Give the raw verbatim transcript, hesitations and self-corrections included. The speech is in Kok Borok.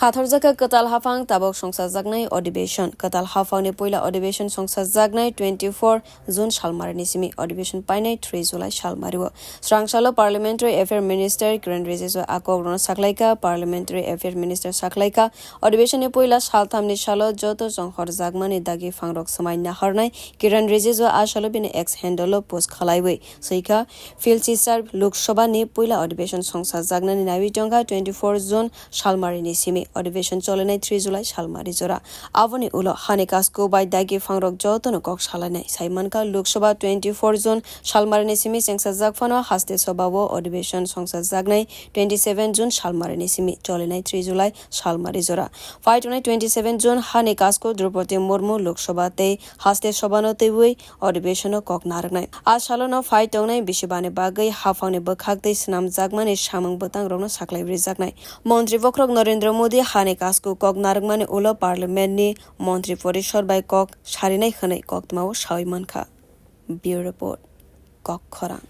Pathorjakha kwtal haphang tabok songsajaknai adhibeshon. Kwtal haphangni puila adhibeshon songsajaknai twenty-four June salmarini simi, adhibeshon painai three July salmario. Swrangsalo Parliamentary Affair Minister Kiren Rijiju a kokrokno saklaikha. Parliamentary Affair Minister saklaikha, adhibeshonni puila salthamni salo joto chonghorjakmani dagi phangrok swmai naharnai. Kiren Rijiju a salo bini X handle-o post khalaiwi swikha, Philchisar Lok Sabha ni puila adhibeshon songsajaknani naiwi tongkha twenty-four June salmarini simi, adhibeshon cholinai three July salmari jora. Aboni ulo hani kasku bai dagi phangrok jotono kok salainai. Saimankha, Lok Sabha twenty-four June salmarini simi chengsajak phano haste sobha-o adhibeshon songsajaknai twenty-seven June salmarini simi, cholinai three July salmari jora. Phai tongnai twenty-seven June hani kasku Droupadi Murmu Lok Sabha tei haste sobhano twiwi adhibeshonno kok narwknai. A salono phai tongnai bisibani bagwi haphangni bwkhak tei swnamjakmani samung bwtangrokno saklaiwi rijaknai. Montri bokhorok Narendra Modi hani kasku kok narwkmani ulo Parliament ni Montri Porishod bai kok sarinai hwnwi koktwmao sawi mankha. Bureau Report, Kok Khorang.